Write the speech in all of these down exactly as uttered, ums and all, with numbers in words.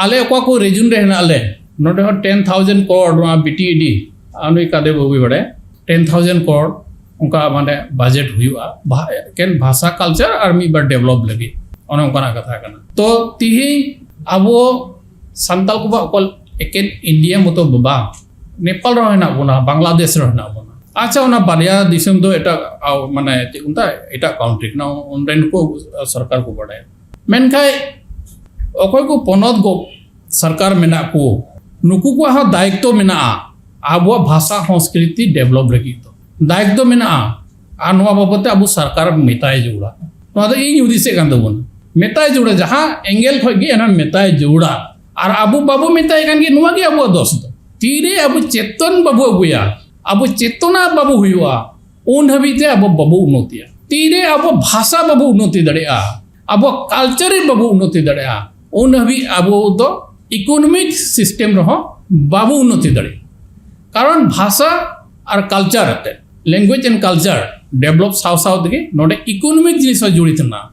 ᱟᱞᱮ ᱚᱠᱟ ᱠᱚ ᱨᱤᱡᱩᱱ ᱨᱮ ᱦᱮᱱᱟᱜ ᱞᱮ, ᱱᱚᱰᱮ ᱦᱚᱸ ten thousand ᱠᱨᱳᱲ ᱱᱚᱣᱟ ᱵᱤ ᱴᱤ ᱮ ᱰᱤ, ᱟᱨ ᱱᱩᱭ ᱠᱟᱫᱮ ᱵᱟᱹᱵᱩᱭ ᱵᱟᱲᱟᱭᱟ, ten thousand ᱠᱨᱳᱲ ᱚᱱᱠᱟ ᱢᱟᱱᱮ ᱵᱟᱡᱮᱴ ᱦᱩᱭᱩᱜᱼᱟ, ᱵᱷᱟ-, ᱮᱠᱮᱱ ᱵᱷᱟᱥᱟ ᱠᱟᱞᱪᱟᱨ ᱟᱨ ᱢᱤᱫ ᱵᱟᱨ ᱰᱮᱵᱷᱞᱚᱯ ᱞᱟᱹᱜᱤᱫ, ᱚᱱᱮ ᱚᱱᱠᱟᱱᱟᱜ ᱠᱟᱛᱷᱟ ᱠᱟᱱᱟ᱾ ᱛᱚ ᱛᱤᱦᱤᱧ ᱟᱵᱚ ᱥᱟᱱᱛᱟᱲ ᱠᱚᱣᱟᱜ ᱚᱠᱚᱭ ᱮᱠᱮᱱ ᱤᱱᱰᱤᱭᱟ ᱢᱚᱛᱚ ᱫᱚ ᱵᱟᱝ, ᱱᱮᱯᱟᱞ ᱨᱮᱦᱚᱸ ᱦᱮᱱᱟᱜ ᱵᱚᱱᱟ, ᱵᱟᱝᱞᱟᱫᱮᱥ ᱨᱮᱦᱚᱸ ᱦᱮᱱᱟᱜ ᱵᱚᱱᱟ᱾ ᱟᱪᱪᱷᱟ, ᱚᱱᱟ ᱵᱟᱨᱭᱟ ᱫᱤᱥᱚᱢ ᱫᱚ ᱮᱴᱟᱜ, ᱟᱣ-, ᱢᱟᱱᱮ ᱪᱮᱫ ᱠᱚ ᱢᱮᱛᱟᱜᱼᱟ, ᱮᱴᱟᱜ ᱠᱟᱱᱴᱨᱤ ᱠᱟᱱᱟ, ᱚᱸᱰᱮᱱ ᱠᱚ ᱥᱚᱨᱠᱟᱨ ᱠᱚ ᱵᱟᱰᱟᱭᱟ᱾ ᱢᱮᱱᱠᱷᱟᱱ ᱚᱠᱚᱭ ᱠᱚ ᱯᱚᱱᱚᱛ ᱜᱚ-, ᱥᱚᱨᱠᱟᱨ ᱢᱮᱱᱟᱜ ᱠᱚ, ᱱᱩᱠᱩ ᱠᱚᱣᱟᱜ ᱦᱚᱸ ᱫᱟᱭᱤᱛᱛᱚ ᱢᱮᱱᱟᱜᱼᱟ ᱟᱵᱚᱣᱟᱜ ᱵᱷᱟᱥᱟ ᱥᱚᱝᱥᱠᱨᱤᱛᱤ ᱰᱮᱵᱷᱞᱚᱯ ᱞᱟᱹᱜᱤᱫ ᱫᱚ᱾ ᱫᱟᱭᱤᱛᱛᱚ ᱢᱮᱱᱟᱜᱼᱟ, ᱟᱨ ᱱᱚᱣᱟ ᱵᱟᱵᱚᱛ ᱛᱮ ᱟᱵᱚ ᱥᱚᱨᱠᱟᱨ ᱢᱮᱛᱟᱭ ᱡᱟᱹᱨᱩᱲᱟ᱾ ᱱᱚᱣᱟ ᱫᱚ ᱤᱧ ᱦᱩᱫᱤᱥᱮᱫ ᱠᱟᱱ ᱛᱟᱵᱚᱱᱟ, ᱢᱮᱛᱟᱭ ᱡᱟᱹᱨᱩᱲᱟ, ᱡᱟᱦᱟᱸ ᱮᱝᱜᱮᱞ ᱠᱷᱚᱱ ᱜᱮ ᱚᱱᱟ ᱢᱮᱛᱟᱭ ᱡᱟᱹᱨᱩᱲᱟ᱾ ᱟᱨ ᱟᱵᱚ ᱵᱟᱵᱚ ᱢᱮᱛᱟᱭ ᱠᱟᱱ ᱜᱮ, ᱱᱚᱣᱟ ᱜᱮ ᱟᱵᱚᱣᱟᱜ ᱫᱚᱥ ᱫᱚ᱾ ᱛᱤᱨᱮ ᱟᱵᱚ ᱪᱮᱛᱚᱱ ᱵᱟᱵᱚ ᱟᱹᱜᱩᱭᱟ, ᱟᱵᱚ ᱪᱮᱛᱚᱱᱟ ᱵᱟᱵᱚ ᱦᱩᱭᱩᱜᱼᱟ, ᱩᱱ ᱦᱟᱹᱵᱤᱡ ᱛᱮ ᱟᱵᱚ ᱵᱟᱵᱚ ᱩᱱᱱᱚᱛᱤᱭᱟ᱾ ᱛᱤᱨᱮ ᱟᱵᱚ ᱵᱷᱟᱥᱟ ᱵᱟᱵᱚ ᱩᱱᱱᱚᱛᱤ ᱫᱟᱲᱮᱭᱟᱜᱼᱟ, ᱟᱵᱚ ᱠᱟᱞᱪᱟᱨ ᱨᱮ ᱵᱟᱵᱚ ᱩᱱᱱᱚᱛᱤ ᱫᱟᱲᱮᱭᱟᱜᱼᱟ, ᱩᱱ ᱦᱟᱹᱵᱤᱡ ᱟᱵᱚ ᱫᱚ ᱤᱠᱳᱱᱚᱢᱤᱠ ᱥᱤᱥᱴᱮᱢ ᱨᱮᱦᱚᱸ ᱵᱟᱵᱚ ᱩᱱᱱᱚᱛᱤ ᱫᱟᱲᱮᱭᱟᱜᱼᱟ᱾ ᱠᱟᱨᱚᱱ ᱵᱷᱟᱥᱟ ᱟᱨ ᱠᱟᱞᱪᱟᱨ ᱟᱛᱮ, ᱞᱮᱝᱜᱩᱭᱮᱡᱽ ᱮᱱᱰ ᱠᱟᱞᱪᱟᱨ ᱰᱮᱵᱷᱞᱚᱯ ᱥᱟᱶ ᱥᱟᱶ ᱛᱮᱜᱮ ᱱᱚᱰᱮ ᱤᱠᱳᱱᱚᱢᱤᱠ ᱡᱤᱱᱤᱥ ᱦᱚᱸ ᱡᱚᱲᱤᱛ ᱢᱮᱱᱟᱜᱼᱟ᱾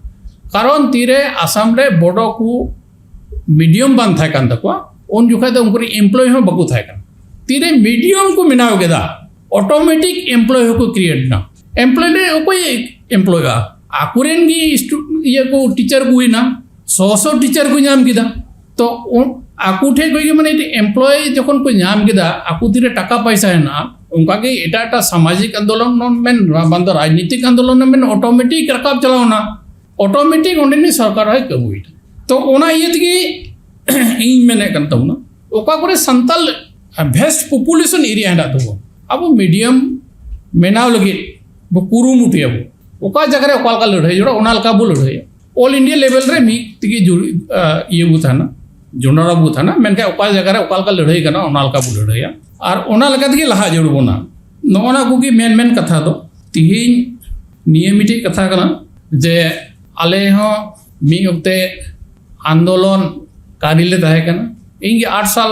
ᱠᱟᱨᱚᱱ ᱛᱤᱨᱮ ᱟᱥᱟᱢ ᱨᱮ ᱵᱚᱰᱚ ᱠᱚ ᱢᱤᱰᱤᱭᱟᱢ ᱵᱟᱝ ᱛᱟᱦᱮᱸ ᱠᱟᱱ ᱛᱟᱠᱚᱣᱟ, ᱩᱱ ᱡᱚᱠᱷᱟᱡ ᱫᱚ ᱩᱱᱠᱩ ᱨᱮᱱ ᱮᱢᱯᱞᱚᱭ ᱦᱚᱸ ᱵᱟᱠᱚ ᱛᱟᱦᱮᱸ ᱠᱟᱱᱟ᱾ ᱛᱤᱨᱮ ᱢᱤᱰᱤᱭᱟᱢ ᱠᱚ ᱵᱮᱱᱟᱣ ᱠᱮᱫᱟ, ᱚᱴᱳᱢᱮᱴᱤᱠ ᱮᱢᱯᱞᱚᱭ ᱦᱚᱸᱠᱚ ᱠᱨᱤᱭᱮᱴ ᱮᱱᱟ᱾ ᱮᱢᱯᱞᱚᱭ ᱨᱮ ᱚᱠᱚᱭ ᱮᱢᱯᱞᱚᱭᱚᱜᱼᱟ? ᱟᱠᱚᱨᱮᱱ ᱜᱮ ᱥᱴᱩ-, ᱤᱭᱟᱹ ᱠᱚ, ᱴᱤᱪᱟᱨ ᱠᱚ ᱦᱩᱭᱱᱟ, ᱥᱚ ᱥᱚ ᱴᱤᱪᱟᱨ ᱠᱚ ᱧᱟᱢ ᱠᱮᱫᱟ᱾ ᱛᱚ ᱩᱱ-, ᱟᱠᱚ ᱴᱷᱮᱱ ᱠᱷᱚᱱ ᱜᱮ ᱢᱟᱱᱮ ᱮᱢᱯᱞᱚᱭ ᱡᱚᱠᱷᱚᱱ ᱠᱚ ᱧᱟᱢ ᱠᱮᱫᱟ, ᱟᱠᱚ ᱛᱤᱨᱮ ᱴᱟᱠᱟ ᱯᱚᱭᱥᱟ ᱦᱮᱱᱟᱜᱼᱟ, ᱚᱱᱠᱟ ᱜᱮ ᱮᱴᱟᱜ ᱮᱴᱟᱜ ᱥᱟᱢᱟᱡᱤᱠ ᱟᱱᱫᱳᱞᱚᱱ ᱢᱮᱱ, ᱵᱟᱝ ᱫᱚ ᱨᱟᱡᱽᱱᱤᱛᱤᱠ ᱟᱱᱫᱳᱞᱚᱱ ᱢᱮᱱ, ᱚᱴᱳᱢᱮᱴᱤᱠ ᱨᱟᱠᱟᱵ ᱪᱟᱞᱟᱣ ᱮᱱᱟ᱾ ᱚᱴᱳᱢᱮᱴᱤᱠ ᱚᱸᱰᱮᱱᱤᱡ ᱥᱚᱨᱠᱟᱨ ᱦᱚᱸᱭ ᱠᱟᱹᱢᱤᱭᱮᱫᱟ᱾ ᱛᱚ ᱚᱱᱟ ᱤᱭᱟᱹ ᱛᱮᱜᱮ ᱤᱧ ᱢᱮᱱᱮᱫ ᱠᱟᱱ ᱛᱟᱵᱚᱱᱟ, ᱚᱠᱟ ᱠᱚᱨᱮ ᱥᱟᱱᱛᱟᱞ ᱵᱷᱮᱥᱴ ᱯᱚᱯᱩᱞᱮᱥᱚᱱ ᱮᱨᱤᱭᱟ ᱦᱮᱱᱟᱜ ᱛᱟᱵᱚᱱ, ᱟᱵᱚ ᱢᱤᱰᱤᱭᱟᱢ ᱵᱮᱱᱟᱣ ᱞᱟᱹᱜᱤᱫ ᱵᱚ ᱠᱩᱨᱩᱢᱩᱴᱩᱭᱟᱵᱚ᱾ ᱚᱠᱟ ᱡᱟᱭᱜᱟ ᱨᱮ ᱚᱠᱟ ᱞᱮᱠᱟ ᱞᱟᱹᱲᱦᱟᱹᱭ ᱡᱚᱲᱟ, ᱚᱱᱟ ᱞᱮᱠᱟ ᱵᱚ ᱞᱟᱹᱲᱦᱟᱹᱭᱟ᱾ ᱚᱞ ᱤᱱᱰᱤᱭᱟ ᱞᱮᱵᱮᱞ ᱨᱮ ᱢᱤᱫ ᱛᱮᱜᱮ ᱡᱩ-, ᱟ, ᱤᱭᱟᱹ ᱵᱚ ᱛᱟᱦᱮᱱᱟ, ᱡᱚᱱᱰᱨᱟ ᱵᱚ ᱛᱟᱦᱮᱱᱟ, ᱢᱮᱱᱠᱷᱟᱱ ᱚᱠᱟ ᱡᱟᱭᱜᱟ ᱨᱮ ᱚᱠᱟ ᱞᱮᱠᱟ ᱞᱟᱹᱲᱦᱟᱹᱭ ᱠᱟᱱᱟ, ᱚᱱᱟ ᱞᱮᱠᱟ ᱵᱚ ᱞᱟᱹᱲᱦᱟᱹᱭᱟ᱾ ᱟᱨ ᱚᱱᱟ ᱞᱮᱠᱟ ᱛᱮᱜᱮ ᱞᱟᱦᱟ ᱡᱟᱹᱨᱩᱲ ᱵᱚᱱᱟ᱾ ᱱᱚᱜᱼᱚ ᱱᱟ ᱠᱚᱜᱮ ᱢᱮᱱ ᱢᱮᱱ ᱠᱟᱛᱷᱟ ᱫᱚ᱾ ᱛᱤᱦᱤᱧ ᱱᱤᱭᱟᱹ ᱢᱤᱫᱴᱮᱡ ᱠᱟᱛᱷᱟ ᱠᱟᱱᱟ ᱡᱮ ᱟᱞᱮ ᱦᱚᱸ ᱢᱤᱫ ᱚᱠᱛᱮ ᱟᱱᱫᱳᱞᱚᱱ ᱠᱟᱹᱨᱤ ᱞᱮ ᱛᱟᱦᱮᱸ ᱠᱟᱱᱟ᱾ ᱤᱧ ᱜᱮ ᱟᱴ ᱥᱟᱞ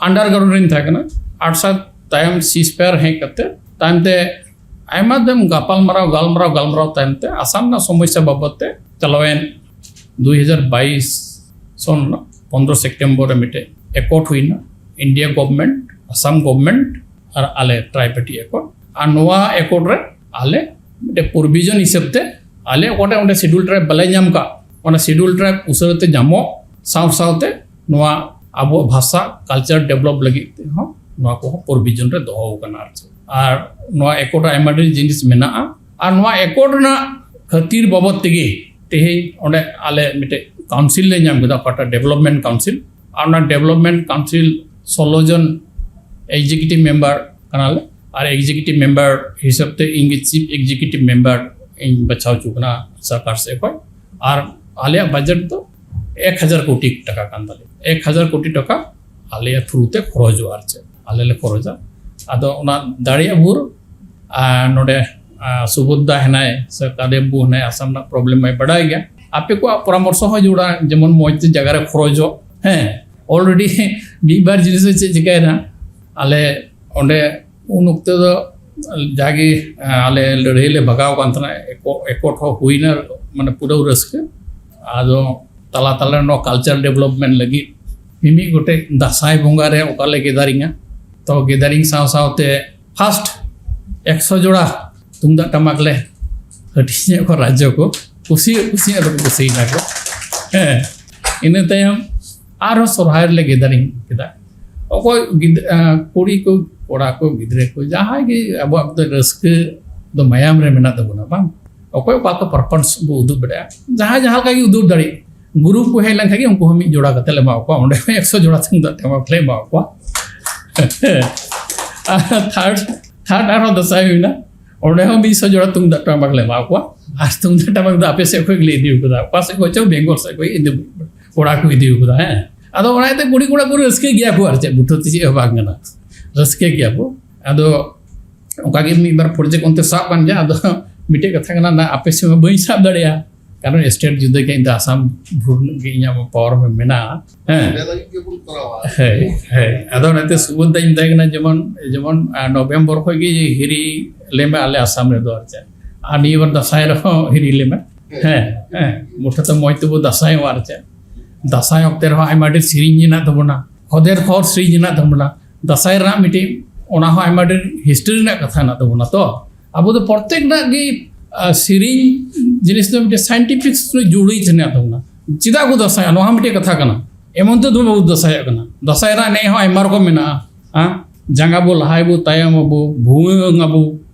ᱟᱱᱰᱟᱨᱜᱨᱟᱣᱩᱱᱰ ᱨᱤᱧ ᱛᱟᱦᱮᱸ ᱠᱟᱱᱟ᱾ ᱟᱴ ᱥᱟᱞ ᱛᱟᱭᱚᱢ ᱥᱤᱥᱯᱷᱟᱭᱟᱨ ᱦᱮᱡ ᱠᱟᱛᱮ, ᱛᱟᱭᱚᱢ ᱛᱮ ᱟᱭᱢᱟ ᱫᱤᱱ ᱜᱟᱯᱟᱞ ᱢᱟᱨᱟᱣ, ᱜᱟᱞᱢᱟᱨᱟᱣ, ᱜᱟᱞᱢᱟᱨᱟᱣ ᱛᱟᱭᱚᱢ ᱛᱮ ᱟᱥᱟᱢ ᱨᱮᱱᱟᱜ ᱥᱚᱢᱚᱥᱥᱟ ᱵᱟᱵᱚᱫ ᱛᱮ ᱪᱟᱞᱟᱣᱮᱱ ᱫᱩᱭ ᱦᱟᱡᱟᱨ ᱵᱟᱭᱤᱥ ᱥᱚᱱ ᱨᱮᱱᱟᱜ ᱯᱚᱱᱨᱚ ᱥᱮᱯᱴᱮᱢᱵᱚᱨ ᱨᱮ ᱢᱤᱫᱴᱮᱡ ᱮᱠᱚᱨᱰ ᱦᱩᱭᱱᱟ, ᱤᱱᱰᱤᱭᱟ ᱜᱚᱵᱷᱢᱮᱱᱴ, ᱟᱥᱟᱢ ᱜᱚᱵᱷᱢᱮᱱᱴ ᱟᱨ ᱟᱞᱮ ᱴᱨᱟᱭᱵᱮᱴᱤ ᱮᱠᱚᱨᱰ᱾ ᱟᱨ ᱱᱚᱣᱟ ᱮᱠᱚᱨᱰ ᱨᱮ ᱟᱞᱮ ᱢᱤᱫᱴᱮᱡ ᱯᱨᱚᱵᱷᱤᱡᱚᱱ ᱦᱤᱥᱟᱹᱵ ᱛᱮ ᱟᱞᱮ ᱚᱠᱟᱴᱟᱜ ᱚᱸᱰᱮ ᱥᱤᱰᱩᱞ ᱴᱨᱟᱭᱤᱵᱽ ᱵᱟᱞᱮ ᱧᱟᱢ ᱠᱟᱜ, ᱚᱱᱟ ᱥᱤᱰᱩᱞ ᱴᱨᱟᱭᱤᱵᱽ ᱩᱥᱟᱹᱨᱟ ᱛᱮ ᱧᱟᱢᱚᱜ ᱥᱟᱶ ᱥᱟᱶᱛᱮ ᱱᱚᱣᱟ ᱟᱵᱚᱣᱟᱜ ᱵᱷᱟᱥᱟ ᱠᱟᱞᱪᱟᱨ ᱰᱮᱵᱷᱞᱚᱯ ᱞᱟᱹᱜᱤᱫ ᱛᱮᱦᱚᱸ ᱱᱚᱣᱟ ᱠᱚᱦᱚᱸ ᱯᱨᱚᱵᱷᱤᱡᱚᱱ ᱨᱮ ᱫᱚᱦᱚ ᱟᱠᱟᱱᱟ᱾ ᱟᱨ ᱪᱮᱫ, ᱟᱨ ᱱᱚᱣᱟ ᱮᱠᱚᱨᱰ ᱨᱮ ᱟᱭᱢᱟ ᱰᱷᱮᱨ ᱡᱤᱱᱤᱥ ᱢᱮᱱᱟᱜᱼᱟ᱾ ᱟᱨ ᱱᱚᱣᱟ ᱮᱠᱚᱨᱰ ᱨᱮᱱᱟᱜ ᱠᱷᱟᱹᱛᱤᱨ ᱵᱟᱵᱚᱫ ᱛᱮᱜᱮ ᱛᱮᱦᱮᱧ ᱚᱸᱰᱮ ᱟᱞᱮ ᱢᱤᱫᱴᱮᱡ ᱠᱟᱣᱩᱱᱥᱤᱞ ᱞᱮ ᱧᱟᱢ ᱠᱮᱫᱟ, ᱚᱠᱟᱴᱟᱜ ᱰᱮᱵᱷᱞᱚᱯᱢᱮᱱᱴ ᱠᱟᱣᱩᱱᱥᱤᱞ᱾ ᱟᱨ ᱚᱱᱟ ᱰᱮᱵᱷᱞᱚᱯᱢᱮᱱᱴ ᱠᱟᱣᱩᱱᱥᱤᱞ ᱥᱳᱞᱳ ᱡᱚᱱ ᱮᱠᱡᱤᱠᱤᱭᱩᱴᱤᱵᱷ ᱢᱮᱢᱵᱟᱨ ᱠᱟᱱᱟᱞᱮ᱾ ᱟᱨ ᱮᱠᱡᱤᱠᱤᱭᱩᱴᱤᱵᱷ ᱢᱮᱢᱵᱟᱨ ᱦᱤᱥᱟᱹᱵ ᱛᱮ ᱤᱧ ᱜᱮ ᱪᱤᱯ ᱮᱠᱡᱤᱠᱤᱭᱩᱴᱤᱵᱷ ᱢᱮᱢᱵᱟᱨ ᱤᱧ ᱵᱟᱪᱷᱟᱣ ᱦᱚᱪᱚ ᱠᱟᱱᱟ ᱥᱚᱨᱠᱟᱨ ᱥᱮᱫ ᱠᱷᱚᱱ᱾ ᱟᱨ ᱟᱞᱮᱭᱟᱜ ᱵᱟᱡᱮᱴ ᱫᱚ ᱮᱠ ᱦᱟᱡᱟᱨ ᱠᱳᱴᱤ ᱴᱟᱠᱟ ᱠᱟᱱ ᱛᱟᱞᱮᱭᱟ᱾ ᱮᱠ ᱦᱟᱡᱟᱨ ᱠᱳᱴᱤ ᱴᱟᱠᱟ ᱟᱞᱮᱭᱟᱜ ᱛᱷᱨᱩ ᱛᱮ ᱠᱷᱚᱨᱚᱪᱚᱜᱼᱟ, ᱟᱨ ᱪᱮᱫ ᱟᱞᱮ ᱞᱮ ᱠᱷᱚᱨᱚᱪᱟ᱾ ᱟᱫᱚ ᱚᱱᱟ ᱫᱟᱲᱮᱭᱟᱜ ᱵᱷᱳᱨ, ᱟᱨ ᱱᱚᱰᱮ, ᱟᱨ ᱥᱩᱵᱳᱫᱷ ᱫᱟ ᱦᱮᱱᱟᱭ ᱥᱮ ᱠᱟᱫᱮ ᱵᱟᱹᱵᱩ ᱦᱮᱱᱟᱭ, ᱟᱥᱟᱢ ᱨᱮᱱᱟᱜ ᱯᱨᱚᱵᱞᱮᱢ ᱢᱟᱭ ᱵᱟᱰᱟᱭ ᱜᱮᱭᱟ᱾ ᱟᱯᱮ ᱠᱚᱣᱟᱜ ᱯᱚᱨᱟᱢᱚᱨᱥᱚ ᱦᱚᱸ ᱡᱚᱲᱟ, ᱡᱮᱢᱚᱱ ᱢᱚᱡᱽ ᱛᱮ ᱡᱟᱭᱜᱟ ᱨᱮ ᱠᱷᱚᱨᱚᱪᱚᱜ᱾ ᱦᱮᱸ, ᱚᱞᱨᱮᱰᱤ ᱢᱤᱫ ᱵᱟᱨ ᱡᱤᱱᱤᱥ ᱨᱮ ᱪᱮᱫ ᱪᱤᱠᱟᱹᱭᱮᱱᱟ, ᱟᱞᱮ ᱚᱸᱰᱮ ᱩᱱ ᱚᱠᱛᱮ ᱫᱚ ᱡᱟᱜᱮ, ᱟᱞᱮ ᱞᱟᱹᱲᱦᱟᱹᱭ ᱞᱮ ᱵᱷᱟᱜᱟᱣ ᱠᱟᱱ ᱛᱟᱦᱮᱱᱟ, ᱮᱠᱚ-, ᱮᱠᱚᱴ ᱦᱚᱸ ᱦᱩᱭᱱᱟ, ᱢᱟᱱᱮ ᱯᱩᱨᱟᱹ ᱨᱟᱹᱥᱠᱟᱹ᱾ ᱟᱫᱚ ᱛᱟᱞᱟ ᱛᱟᱞᱟ ᱨᱮ ᱱᱚᱣᱟ ᱠᱟᱞᱪᱟᱨ ᱰᱮᱵᱷᱞᱚᱯᱢᱮᱱᱴ ᱞᱟᱹᱜᱤᱫ ᱢᱤᱢᱤᱫ ᱜᱚᱴᱮᱡ ᱫᱟᱸᱥᱟᱭ ᱵᱚᱸᱜᱟ ᱨᱮ ᱚᱠᱟ ᱞᱮ ᱜᱮᱫᱟᱨᱤᱝᱟ, ᱛᱚ ᱜᱮᱫᱟᱨᱤᱝ ᱥᱟᱶ ᱥᱟᱶᱛᱮ ᱯᱷᱟᱥᱴ ᱮᱠᱥᱚ ᱡᱚᱲᱟ ᱛᱩᱢᱫᱟᱜ ᱴᱟᱢᱟᱠ ᱞᱮ ᱦᱟᱹᱴᱤᱧ ᱧᱚᱜ ᱠᱚ ᱨᱟᱡᱽᱡᱚ ᱠᱚ ᱠᱩᱥᱤ, ᱠᱩᱥᱤᱭᱟᱜ ᱫᱚᱠᱚ ᱠᱩᱥᱤᱭᱮᱱᱟ ᱠᱚ᱾ ᱦᱮᱸ, ᱤᱱᱟᱹ ᱛᱟᱭᱚᱢ ᱟᱨᱦᱚᱸ ᱥᱚᱨᱦᱟᱭ ᱨᱮᱞᱮ ᱜᱮᱫᱟᱨᱤᱝ ᱠᱮᱫᱟ᱾ ᱚᱠᱚᱭ ᱜᱤᱫ-, ᱟᱸ, ᱠᱩᱲᱤ ᱠᱚ, ᱠᱚᱲᱟ ᱠᱚ, ᱜᱤᱫᱽᱨᱟᱹ ᱠᱚ, ᱡᱟᱦᱟᱸᱭ ᱜᱮ ᱟᱵᱚᱣᱟᱜ ᱫᱚ ᱨᱟᱹᱥᱠᱟᱹ ᱫᱚ ᱢᱟᱭᱟᱢ ᱨᱮ ᱢᱮᱱᱟᱜ ᱛᱟᱵᱚᱱᱟ, ᱵᱟᱝ? ᱚᱠᱚᱭ ᱚᱠᱟ ᱠᱚ ᱯᱟᱨᱯᱷᱚᱨᱢᱮᱱᱥ ᱵᱚ ᱩᱫᱩᱜ ᱫᱟᱲᱮᱭᱟᱜᱼᱟ, ᱡᱟᱦᱟᱸᱭ ᱡᱟᱦᱟᱸ ᱞᱮᱠᱟ ᱜᱮ ᱩᱫᱩᱜ ᱫᱟᱲᱮᱭᱟᱜ᱾ ᱜᱩᱨᱩᱯ ᱠᱚ ᱦᱮᱡ ᱞᱮᱱᱠᱷᱟᱱ ᱜᱮ ᱩᱱᱠᱩ ᱦᱚᱸ ᱢᱤᱫ ᱡᱚᱲᱟ ᱠᱟᱛᱮ ᱞᱮ ᱮᱢᱟ ᱠᱚᱣᱟ, ᱚᱸᱰᱮ ᱦᱚᱸ ᱮᱠᱥᱚ ᱡᱚᱲᱟ ᱛᱩᱢᱫᱟᱜ ᱴᱟᱢᱟᱠ ᱞᱮ ᱮᱢᱟ ᱠᱚᱣᱟ᱾ ᱟᱨ ᱛᱷᱟᱨᱰ, ᱛᱷᱟᱨᱰ ᱟᱨᱦᱚᱸ ᱫᱟᱸᱥᱟᱭ ᱦᱩᱭᱱᱟ, ᱚᱸᱰᱮ ᱦᱚᱸ ᱢᱤᱫ ᱥᱚ ᱡᱚᱲᱟ ᱛᱩᱢᱫᱟᱜ ᱴᱟᱢᱟᱠ ᱞᱮ ᱮᱢᱟ ᱠᱚᱣᱟ᱾ ᱟᱨ ᱛᱩᱢᱫᱟᱜ ᱴᱟᱢᱟᱠ ᱫᱚ ᱟᱯᱮ ᱥᱮᱫ ᱠᱷᱚᱱ ᱜᱮᱞᱮ ᱤᱫᱤ ᱠᱟᱫᱟ, ᱚᱠᱟ ᱥᱮᱫ ᱠᱷᱚᱱ ᱪᱚ ᱵᱮᱝᱜᱚᱞ ᱥᱮᱫ ᱠᱷᱚᱱ ᱤᱫᱤ, ᱠᱚᱲᱟ ᱠᱚ ᱤᱫᱤ ᱠᱟᱫᱟ᱾ ᱦᱮᱸ, ᱟᱫᱚ ᱚᱱᱟ ᱤᱭᱟᱹᱛᱮ ᱠᱩᱲᱤ ᱠᱚᱲᱟ ᱠᱚ ᱨᱟᱹᱥᱠᱟᱹ ᱜᱮᱭᱟ ᱠᱚ, ᱟᱨ ᱪᱮᱫ, ᱵᱩᱴᱷᱟᱹ ᱛᱮ ᱪᱮᱫ ᱦᱚᱸ ᱵᱟᱝ ᱠᱟᱱᱟ, ᱨᱟᱹᱥᱠᱟᱹ ᱜᱮᱭᱟ ᱠᱚ᱾ ᱟᱫᱚ ᱚᱱᱠᱟ ᱜᱮ ᱢᱤᱫ ᱵᱟᱨ ᱯᱨᱚᱡᱮᱠᱴ ᱚᱱᱛᱮ ᱥᱟᱵ ᱠᱟᱱ ᱜᱮᱭᱟ᱾ ᱟᱫᱚ ᱢᱤᱫᱴᱮᱡ ᱠᱟᱛᱷᱟ ᱠᱟᱱᱟ, ᱱᱟ ᱟᱯᱮ ᱥᱮᱫ ᱢᱟ ᱵᱟᱹᱧ ᱥᱟᱵ ᱫᱟᱲᱮᱭᱟᱜᱼᱟ, ᱠᱟᱨᱚᱱ ᱥᱴᱮᱴ ᱡᱩᱫᱟᱹ ᱜᱮ, ᱤᱧ ᱫᱚ ᱟᱥᱟᱢ ᱵᱷᱩᱨ ᱜᱮ ᱤᱧᱟᱹᱜ ᱯᱟᱣᱟᱨ ᱢᱮᱱᱟᱜᱼᱟ᱾ ᱦᱮᱸ, ᱟᱞᱮ ᱞᱟᱹᱜᱤᱫ ᱜᱮᱵᱚᱱ ᱠᱚᱨᱟᱣᱟ᱾ ᱦᱮᱸ, ᱦᱮᱸ᱾ ᱟᱫᱚ ᱚᱱᱟᱛᱮ ᱥᱩᱵᱳᱫᱷ ᱫᱟᱧ ᱢᱮᱛᱟᱭ ᱠᱟᱱᱟ, ᱡᱮᱢᱚᱱ, ᱡᱮᱢᱚᱱ, ᱟᱨ ᱱᱚᱵᱷᱮᱢᱵᱚᱨ ᱠᱷᱚᱱ ᱜᱮ ᱦᱤᱨᱤ ᱞᱮᱢᱮ ᱟᱞᱮ ᱟᱥᱟᱢ ᱨᱮᱫᱚ, ᱟᱨ ᱪᱮᱫ, ᱟᱨ ᱱᱤᱭᱟᱹ ᱵᱟᱨ ᱫᱟᱸᱥᱟᱭ ᱨᱮᱦᱚᱸ ᱦᱤᱨᱤ ᱞᱮᱢᱮ᱾ ᱦᱮᱸ, ᱦᱮᱸ, ᱢᱩᱴᱷᱟᱹ ᱛᱮ ᱢᱚᱡᱽ ᱛᱮᱵᱚ ᱫᱟᱸᱥᱟᱭᱚᱜᱼᱟ, ᱟᱨ ᱪᱮᱫ᱾ ᱫᱟᱸᱥᱟᱭ ᱚᱠᱛᱮ ᱨᱮᱦᱚᱸ ᱟᱭᱢᱟ ᱰᱷᱮᱨ ᱥᱮᱨᱮᱧ ᱦᱮᱱᱟᱜ ᱛᱟᱵᱚᱱᱟ, ᱠᱷᱚᱫᱮᱨ ᱠᱷᱚᱨ ᱥᱮᱨᱮᱧ ᱦᱮᱱᱟᱜ ᱛᱟᱵᱚᱱᱟ᱾ ᱫᱟᱸᱥᱟᱭ ᱨᱮᱱᱟᱜ ᱢᱤᱫᱴᱤᱡ, ᱚᱱᱟ ᱦᱚᱸ ᱟᱭᱢᱟ ᱰᱷᱮᱨ ᱦᱤᱥᱴᱨᱤ ᱨᱮᱱᱟᱜ ᱠᱟᱛᱷᱟ ᱦᱮᱱᱟᱜ ᱛᱟᱵᱚᱱᱟ᱾ ᱛᱚ ᱟᱵᱚ ᱫᱚ ᱯᱨᱚᱛᱮᱠ ᱨᱮᱱᱟᱜ ᱜᱮ ᱥᱮᱨᱮᱧ ᱡᱤᱱᱤᱥ ᱫᱚ ᱢᱤᱫᱴᱮᱱ ᱥᱟᱭᱮᱱᱴᱤᱯᱷᱤᱠ ᱡᱩᱲᱤ ᱦᱮᱱᱟᱜ ᱛᱟᱵᱚᱱᱟ᱾ ᱪᱮᱫᱟᱜ ᱠᱚ ᱫᱟᱸᱥᱟᱭᱟ, ᱱᱚᱣᱟ ᱦᱚᱸ ᱢᱤᱫᱴᱮᱡ ᱠᱟᱛᱷᱟ ᱠᱟᱱᱟ᱾ ᱮᱢᱚᱱ ᱛᱮᱫᱚ ᱵᱟᱵᱚ ᱫᱟᱸᱥᱟᱭᱚᱜ ᱠᱟᱱᱟ᱾ ᱫᱟᱸᱥᱟᱭ ᱨᱮᱱᱟᱜ ᱮᱱᱮᱡ ᱦᱚᱸ ᱟᱭᱢᱟ ᱨᱚᱠᱚᱢ ᱢᱮᱱᱟᱜᱼᱟ᱾ ᱦᱮᱸ, ᱡᱟᱸᱜᱟ ᱵᱚ ᱞᱟᱦᱟᱭᱟᱵᱚ, ᱛᱟᱭᱚᱢ ᱟᱵᱚ, ᱵᱷᱩᱣᱟᱹᱝ ᱟᱵᱚ,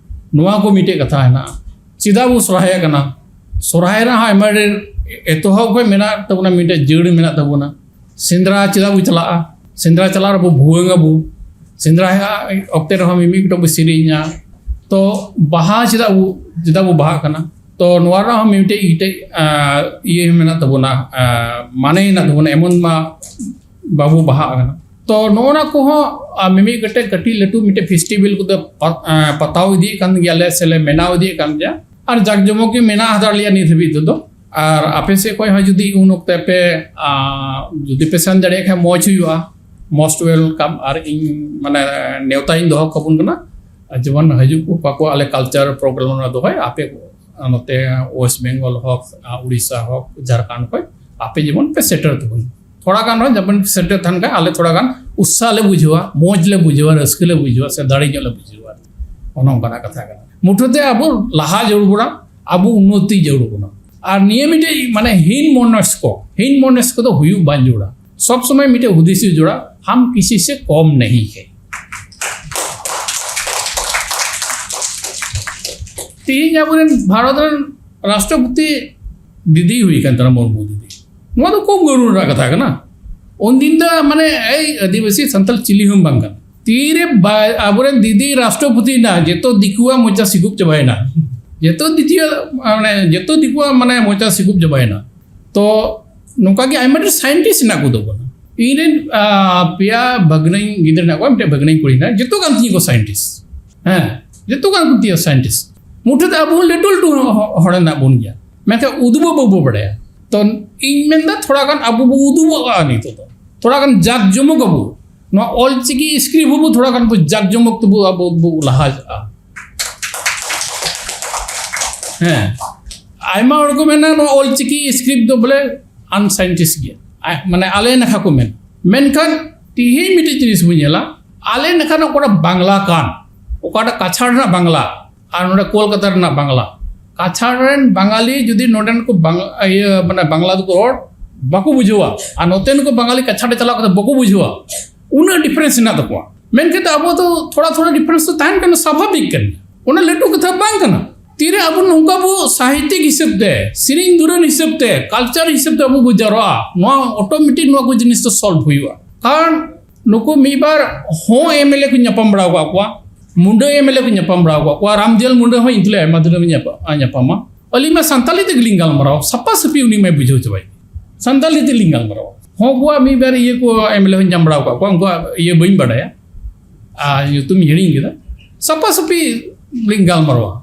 ᱱᱚᱣᱟ ᱠᱚ ᱢᱤᱫᱴᱮᱡ ᱠᱟᱛᱷᱟ ᱦᱮᱱᱟᱜᱼᱟ᱾ ᱪᱮᱫᱟᱜ ᱵᱚ ᱥᱚᱨᱦᱟᱭᱚᱜ ᱠᱟᱱᱟ? ᱥᱚᱨᱦᱟᱭ ᱨᱮᱱᱟᱜ ᱦᱚᱸ ᱟᱭᱢᱟ ᱰᱷᱮᱨ ᱮᱛᱚᱦᱚᱵ ᱠᱷᱚᱱ ᱢᱮᱱᱟᱜ ᱛᱟᱵᱚᱱᱟ, ᱢᱤᱫᱴᱮᱡ ᱡᱟᱹᱲ ᱢᱮᱱᱟᱜ ᱛᱟᱵᱚᱱᱟ᱾ ᱥᱮᱸᱫᱽᱨᱟ ᱪᱮᱫᱟᱜ ᱵᱚ ᱪᱟᱞᱟᱜᱼᱟ? ᱥᱮᱸᱫᱽᱨᱟ ᱪᱟᱞᱟᱜ ᱨᱮᱵᱚ ᱵᱷᱩᱣᱟᱹᱝ ᱟᱵᱚ᱾ ᱥᱮᱸᱫᱽᱨᱟ ᱚᱠᱛᱮ ᱨᱮᱦᱚᱸ ᱢᱤᱢᱤᱫ ᱜᱚᱴᱮᱡ ᱵᱚ ᱥᱮᱨᱮᱧᱟ᱾ ᱛᱚ ᱵᱟᱦᱟ ᱪᱮᱫᱟᱜ ᱵᱚ, ᱪᱮᱫᱟᱜ ᱵᱚ ᱵᱟᱦᱟᱜ ᱠᱟᱱᱟ? ᱛᱚ ᱱᱚᱣᱟ ᱨᱮᱱᱟᱜ ᱦᱚᱸ ᱢᱤᱫᱴᱮᱡ, ᱢᱤᱫᱴᱮᱡ ᱤᱭᱟᱹ ᱢᱮᱱᱟᱜ ᱛᱟᱵᱚᱱᱟ, ᱢᱟᱱᱮ ᱢᱮᱱᱟᱜ ᱛᱟᱵᱚᱱᱟ, ᱮᱢᱚᱱ ᱢᱟ ᱵᱟᱵᱚ ᱵᱟᱦᱟᱜ ᱠᱟᱱᱟ᱾ ᱛᱚ ᱱᱚᱜᱼᱚ ᱱᱟ ᱠᱚᱦᱚᱸ ᱢᱤᱢᱤᱫ ᱜᱚᱴᱮᱡ ᱠᱟᱹᱴᱤᱡ ᱞᱟᱹᱴᱩ ᱢᱤᱫᱴᱮᱡ ᱯᱷᱮᱥᱴᱤᱵᱮᱞ ᱠᱚᱫᱚ ᱯᱟᱛᱟᱣ ᱤᱫᱤᱭᱮᱫ ᱠᱟᱱ ᱜᱮᱭᱟᱞᱮ ᱥᱮᱞᱮ ᱢᱮᱱᱟᱣ ᱤᱫᱤᱭᱮᱫ ᱠᱟᱱ ᱜᱮᱭᱟ᱾ ᱟᱨ ᱡᱟᱠ ᱡᱚᱢᱚᱠ ᱜᱮ ᱢᱮᱱᱟᱜ ᱦᱟᱛᱟᱲ ᱞᱮᱭᱟ ᱱᱤᱛ ᱦᱟᱹᱵᱤᱡ ᱛᱮᱫᱚ᱾ ᱟᱨ ᱟᱯᱮ ᱥᱮᱫ ᱠᱷᱚᱱ ᱦᱚᱸ ᱡᱩᱫᱤ ᱩᱱ ᱚᱠᱛᱮ ᱯᱮ, ᱡᱩᱫᱤ ᱯᱮ ᱥᱮᱱ ᱫᱟᱲᱮᱭᱟᱜ ᱠᱷᱟᱱ ᱢᱚᱡᱽ ᱦᱩᱭᱩᱜᱼᱟ᱾ Most welcome. ᱟᱨ ᱤᱧ ᱢᱟᱱᱮ ᱱᱮᱣᱛᱟᱧ ᱫᱚᱦᱚ ᱠᱟᱵᱚᱱ ᱠᱟᱱᱟ᱾ ᱟᱨ ᱡᱮᱢᱚᱱ ᱦᱤᱡᱩᱜ ᱠᱚ ᱚᱠᱟ ᱠᱚ ᱟᱞᱮ ᱠᱟᱞᱪᱟᱨ ᱯᱨᱳᱜᱨᱟᱢ ᱨᱮ ᱫᱚᱦᱚᱭ, ᱟᱯᱮ ᱠᱚ ᱱᱚᱛᱮ ᱳᱭᱮᱥᱴ ᱵᱮᱝᱜᱚᱞ ᱦᱳᱠ, ᱩᱲᱤᱥᱥᱟ ᱦᱳᱠ, ᱡᱷᱟᱲᱠᱷᱚᱸᱰ ᱠᱷᱚᱱ ᱟᱯᱮ ᱡᱮᱢᱚᱱ ᱯᱮ ᱥᱮᱴᱮᱨ ᱛᱟᱵᱚᱱ᱾ ᱛᱷᱚᱲᱟ ᱜᱟᱱ ᱨᱮᱦᱚᱸ ᱡᱮᱢᱚᱱ ᱥᱮᱴᱮᱨ ᱛᱟᱦᱮᱱ ᱠᱷᱟᱱ ᱟᱞᱮ ᱛᱷᱚᱲᱟ ᱜᱟᱱ ᱩᱛᱥᱟᱦ ᱞᱮ ᱵᱩᱡᱷᱟᱹᱣᱟ, ᱢᱚᱡᱽ ᱞᱮ ᱵᱩᱡᱷᱟᱹᱣᱟ, ᱨᱟᱹᱥᱠᱟᱹ ᱞᱮ ᱵᱩᱡᱷᱟᱹᱣᱟ, ᱥᱮ ᱫᱟᱲᱮ ᱧᱚᱜ ᱞᱮ ᱵᱩᱡᱷᱟᱹᱣᱟ᱾ ᱚᱱᱮ ᱚᱱᱠᱟᱱᱟᱜ ᱠᱟᱛᱷᱟ ᱠᱟᱱᱟ᱾ ᱢᱩᱴᱷᱟᱹᱛᱮ ᱟᱵᱚ ᱞᱟᱦᱟ ᱡᱟᱹᱨᱩᱲ ᱵᱚᱱᱟ, ᱟᱵᱚ ᱩᱱᱱᱚᱛᱤ ᱡᱟᱹᱨᱩᱲ ᱵᱚᱱᱟ᱾ ᱟᱨ ᱱᱤᱭᱟᱹ ᱢᱤᱫᱴᱮᱡ ᱢᱟᱱᱮ ᱦᱤᱱ ᱢᱚᱱᱚᱥᱠᱚ, ᱦᱤᱱ ᱢᱚᱱᱚᱥᱠᱚ ᱫᱚ ᱦᱩᱭᱩᱜ ᱵᱟᱝ ᱡᱟᱹᱨᱩᱲᱟ᱾ ᱥᱚᱵ ᱥᱚᱢᱚᱭ ᱢᱤᱫᱴᱮᱡ ᱦᱩᱫᱤᱥ ᱦᱩᱭᱩᱜ ᱡᱟᱹᱨᱩᱲᱟ, ᱦᱟᱢ ᱠᱤᱥᱤ ᱥᱮ ᱠᱚᱢ ᱱᱟᱦᱤ ᱦᱮ᱾ ᱛᱮᱦᱮᱧ ᱟᱵᱚᱨᱮᱱ ᱵᱷᱟᱨᱚᱛ ᱨᱮᱱ ᱨᱟᱥᱴᱨᱚᱯᱚᱛᱤ ᱫᱤᱫᱤ ᱦᱩᱭ ᱠᱟᱱ ᱛᱟᱵᱚᱱᱟ, ᱢᱩᱨᱢᱩ ᱫᱤᱫᱤ᱾ ᱱᱚᱣᱟ ᱫᱚ ᱠᱚᱢ ᱜᱟᱹᱨᱩᱲ ᱨᱮᱱᱟᱜ ᱠᱟᱛᱷᱟ ᱠᱟᱱᱟ᱾ ᱩᱱᱫᱤᱱ ᱫᱚ ᱢᱟᱱᱮ ᱮᱭ ᱟᱹᱫᱤᱵᱟᱹᱥᱤ ᱥᱟᱱᱛᱟᱲ ᱪᱤᱞᱤ ᱦᱚᱸ ᱵᱟᱝ ᱠᱟᱱᱟ᱾ ᱛᱤᱨᱮ ᱵᱟ-, ᱟᱵᱚᱨᱮᱱ ᱫᱤᱫᱤ ᱨᱟᱥᱴᱨᱚᱯᱚᱛᱤ ᱮᱱᱟ, ᱡᱚᱛᱚ ᱫᱤᱠᱩᱣᱟᱜ ᱢᱚᱪᱟ ᱥᱤᱠᱩᱵ ᱪᱟᱵᱟᱭᱮᱱᱟ᱾ ᱡᱚᱛᱚ ᱫᱤᱠᱩᱣᱟᱜ, ᱢᱟᱱᱮ ᱡᱚᱛᱚ ᱫᱤᱠᱩᱣᱟᱜ ᱢᱟᱱᱮ ᱢᱚᱪᱟ ᱥᱤᱠᱩᱵ ᱪᱟᱵᱟᱭᱮᱱᱟ᱾ ᱛᱚ ᱱᱚᱝᱠᱟ ᱜᱮ ᱟᱭᱢᱟ ᱰᱷᱮᱨ ᱥᱟᱭᱮᱱᱴᱤᱥᱴ ᱦᱮᱱᱟᱜ ᱠᱚ ᱛᱟᱵᱚᱱᱟ᱾ ᱤᱧ ᱨᱮᱱ, ᱟ, ᱯᱮᱭᱟ ᱵᱷᱟᱹᱜᱽᱱᱟᱹᱧ ᱜᱤᱫᱽᱨᱟᱹ ᱦᱮᱱᱟᱜ ᱠᱚᱣᱟ, ᱢᱤᱫᱴᱮᱱ ᱵᱷᱟᱹᱜᱽᱱᱟᱹᱧ ᱠᱩᱲᱤ ᱦᱮᱱᱟᱭ, ᱡᱚᱛᱚ ᱠᱟᱱ ᱛᱤᱧ ᱠᱚ ᱥᱟᱭᱮᱱᱴᱤᱥᱴ᱾ ᱦᱮᱸ, ᱡᱚᱛᱚ ᱠᱟᱱ ᱛᱤᱧ ᱥᱟᱭᱮᱱᱴᱤᱥᱴ᱾ ᱢᱩᱴᱷᱟᱹᱛᱮ ᱟᱵᱚ ᱦᱚᱸ ᱞᱟᱹᱴᱩ ᱞᱟᱹᱴᱩ ᱦᱚ-, ᱦᱚ-, ᱦᱚᱲ ᱦᱮᱱᱟᱜ ᱵᱚᱱ ᱜᱮᱭᱟ, ᱢᱮᱱᱠᱷᱟᱱ ᱩᱫᱩᱜ ᱵᱟᱵᱚ ᱵᱟᱲᱟᱭᱟ᱾ ᱛᱚ ᱤᱧ ᱢᱮᱱᱫᱟ ᱛᱷᱚᱲᱟ ᱜᱟᱱ ᱟᱵᱚ ᱵᱚ ᱩᱫᱩᱜᱚᱜᱼᱟ ᱱᱤᱛᱚᱜ ᱫᱚ, ᱛᱷᱚᱲᱟ ᱜᱟᱱ ᱡᱟᱠ ᱡᱚᱢᱚᱠ ᱟᱵᱚ᱾ ᱱᱚᱣᱟ ᱚᱞ ᱪᱤᱠᱤ ᱥᱠᱨᱤᱯᱴ ᱦᱚᱸᱵᱚ ᱛᱷᱚᱲᱟ ᱜᱟᱱ ᱵᱚ ᱡᱟᱠ ᱡᱚᱢᱚᱠ ᱛᱮᱵᱚ ᱟᱵᱚ ᱵᱚ ᱞᱟᱦᱟ ᱪᱟᱞᱟᱜᱼᱟ᱾ ᱦᱮᱸ, ᱟᱭᱢᱟ ᱦᱚᱲ ᱠᱚ ᱢᱮᱱᱟ ᱱᱚᱣᱟ ᱚᱞ ᱪᱤᱠᱤ ᱥᱠᱨᱤᱯᱴ ᱫᱚ ᱵᱚᱞᱮ ᱟᱱᱥᱟᱭᱮᱱᱴᱤᱥᱴ ᱜᱮᱭᱟ᱾ ᱟ-, ᱢᱟᱱᱮ ᱟᱞᱮ ᱱᱟᱠᱷᱟ ᱠᱚ ᱢᱮᱱ᱾ ᱢᱮᱱᱠᱷᱟᱱ ᱛᱤᱦᱤᱧ ᱢᱤᱫᱴᱤᱡ ᱡᱤᱱᱤᱥ ᱵᱚᱱ ᱧᱮᱞᱟ, ᱟᱞᱮ ᱱᱟᱠᱷᱟ ᱨᱮᱱᱟᱜ ᱚᱠᱟᱴᱟᱜ ᱵᱟᱝᱞᱟ ᱠᱟᱱ, ᱚᱠᱟᱴᱟᱜ ᱠᱟᱪᱷᱟᱲ ᱨᱮᱱᱟᱜ ᱵᱟᱝᱞᱟ ᱟᱨ ᱱᱚᱰᱮ ᱠᱳᱞᱠᱟᱛᱟ ᱨᱮᱱᱟᱜ ᱵᱟᱝᱞᱟ, ᱠᱟᱪᱷᱟᱲ ᱨᱮᱱ ᱵᱟᱝᱟᱞᱤ ᱡᱩᱫᱤ ᱱᱚᱰᱮᱱ ᱠᱚ ᱵᱟᱝ-, ᱤᱭᱟᱹ, ᱢᱟᱱᱮ ᱵᱟᱝᱞᱟ ᱫᱚᱠᱚ ᱨᱚᱲ ᱵᱟᱠᱚ ᱵᱩᱡᱷᱟᱹᱣᱟ, ᱟᱨ ᱱᱚᱛᱮᱱ ᱠᱚ ᱵᱟᱝᱟᱞᱤ ᱠᱟᱪᱷᱟᱲ ᱨᱮ ᱪᱟᱞᱟᱣ ᱠᱟᱛᱮ ᱵᱟᱠᱚ ᱵᱩᱡᱷᱟᱹᱣᱟ, ᱩᱱᱟᱹᱜ difference ᱦᱮᱱᱟᱜ ᱛᱟᱠᱚᱣᱟ᱾ ᱢᱮᱱᱠᱷᱟᱱ ᱟᱵᱚ ᱫᱚ ᱛᱷᱚᱲᱟ ᱛᱷᱚᱲᱟ difference ᱫᱚ ᱛᱟᱦᱮᱱ ᱠᱟᱱᱟ, ᱥᱟᱵᱷᱟᱵᱤᱠ ᱠᱟᱱᱟ, ᱚᱱᱟ ᱞᱟᱹᱴᱩ ᱠᱟᱛᱷᱟ ᱵᱟᱝ ᱠᱟᱱᱟ᱾ ᱛᱤᱨᱮ ᱟᱵᱚ ᱱᱚᱝᱠᱟ ᱵᱚ ᱥᱟᱦᱤᱛᱭᱤᱠ ᱦᱤᱥᱟᱹᱵ ᱛᱮ, ᱥᱮᱨᱮᱧ ᱫᱩᱨᱟᱹᱝ ᱦᱤᱥᱟᱹᱵ ᱛᱮ, culture ᱦᱤᱥᱟᱹᱵ ᱛᱮ ᱟᱵᱚ ᱵᱚ ᱡᱟᱨᱣᱟᱜᱼᱟ, ᱱᱚᱣᱟ automatic ᱱᱚᱣᱟ ᱠᱚ ᱡᱤᱱᱤᱥ ᱫᱚ solve ᱦᱩᱭᱩᱜᱼᱟ᱾ ᱠᱟᱨᱚᱱ ᱱᱩᱠᱩ ᱢᱤᱫ ᱵᱟᱨ ᱦᱚᱸ MLA ᱠᱚ ᱧᱟᱯᱟᱢ ᱵᱟᱲᱟ ᱟᱠᱟᱫ ᱠᱚᱣᱟ, ᱢᱩᱱᱰᱟᱹ MLA ᱠᱚ ᱧᱟᱯᱟᱢ ᱵᱟᱲᱟ ᱟᱠᱟᱫ ᱠᱚᱣᱟ, ᱨᱟᱢᱡᱤᱭᱟᱞ ᱢᱩᱱᱰᱟᱹ ᱦᱚᱸ ᱤᱧ ᱛᱩᱞᱩᱡ ᱟᱭᱢᱟ ᱫᱤᱱ ᱨᱮ ᱧᱟᱯᱟ-, ᱧᱟᱯᱟᱢᱟ᱾ ᱟᱹᱞᱤᱧ ᱢᱟ ᱥᱟᱱᱛᱟᱞᱤ ᱛᱮᱜᱮ ᱞᱤᱧ ᱜᱟᱞᱢᱟᱨᱟᱣᱟ, ᱥᱟᱯᱷᱟ ᱥᱟᱹᱯᱷᱤ ᱩᱱᱤ ᱢᱟᱭ ᱵᱩᱡᱷᱟᱹᱣ ᱪᱟᱵᱟᱭ᱾ ᱥᱟᱱᱛᱟᱞᱤ ᱛᱮ ᱞᱤᱧ ᱜᱟᱞᱢᱟᱨᱟᱣᱟ᱾ ᱦᱚᱸ ᱠᱚᱣᱟᱜ ᱢᱤᱫ ᱵᱟᱨ ᱤᱭᱟᱹ ᱠᱚ MLA ᱦᱚᱸᱧ ᱧᱟᱢ ᱵᱟᱲᱟ ᱟᱠᱟᱫ ᱠᱚᱣᱟ, ᱩᱱᱠᱩᱣᱟᱜ ᱤᱭᱟᱹ ᱵᱟᱹᱧ ᱵᱟᱰᱟᱭᱟ, ᱟᱨ ᱧᱩᱛᱩᱢ ᱤᱧ ᱦᱤᱲᱤᱧ ᱠᱮᱫᱟ᱾ ᱥᱟᱯᱷᱟ ᱥᱟᱹᱯᱷᱤ ᱞᱤᱧ ᱜᱟᱞᱢᱟᱨᱟᱣᱟ᱾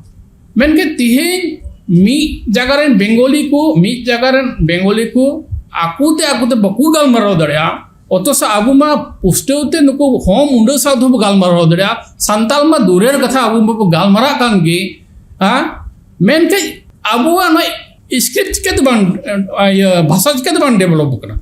ᱢᱮᱱᱠᱷᱟᱱ ᱛᱮᱦᱮᱧ ᱢᱤᱫ ᱡᱟᱭᱜᱟ ᱨᱮᱱ ᱵᱮᱝᱜᱚᱞᱤ ᱠᱚ, ᱢᱤᱫ ᱡᱟᱭᱜᱟ ᱨᱮᱱ ᱵᱮᱝᱜᱚᱞᱤ ᱠᱚ ᱟᱠᱚ ᱛᱮ ᱟᱠᱚ ᱛᱮ ᱵᱟᱠᱚ ᱜᱟᱞᱢᱟᱨᱟᱣ ᱫᱟᱲᱮᱭᱟᱜᱼᱟ, ᱚᱛᱷᱚᱪᱚ ᱟᱵᱚ ᱢᱟ ᱯᱩᱥᱴᱟᱹᱣ ᱛᱮ ᱱᱩᱠᱩ ᱦᱚᱸ ᱢᱩᱱᱰᱟᱹ ᱥᱟᱶ ᱛᱮᱦᱚᱸ ᱵᱚ ᱜᱟᱞᱢᱟᱨᱟᱣ ᱫᱟᱲᱮᱭᱟᱜᱼᱟ, ᱥᱟᱱᱛᱟᱞ ᱢᱟ ᱫᱩᱨᱮᱨ ᱠᱟᱛᱷᱟ, ᱟᱵᱚ ᱢᱟᱵᱚ ᱜᱟᱞᱢᱟᱨᱟᱜ ᱠᱟᱱ ᱜᱮ, ᱦᱮᱸ? ᱢᱮᱱᱠᱷᱟᱱ ᱟᱵᱚᱣᱟᱜ ᱱᱚᱣᱟ script ᱪᱤᱠᱟᱹᱛᱮ ᱵᱟᱝ, ᱤᱭᱟᱹ, ᱵᱷᱟᱥᱟ ᱪᱤᱠᱟᱹᱛᱮ ᱵᱟᱝ develop ᱠᱟᱱᱟ?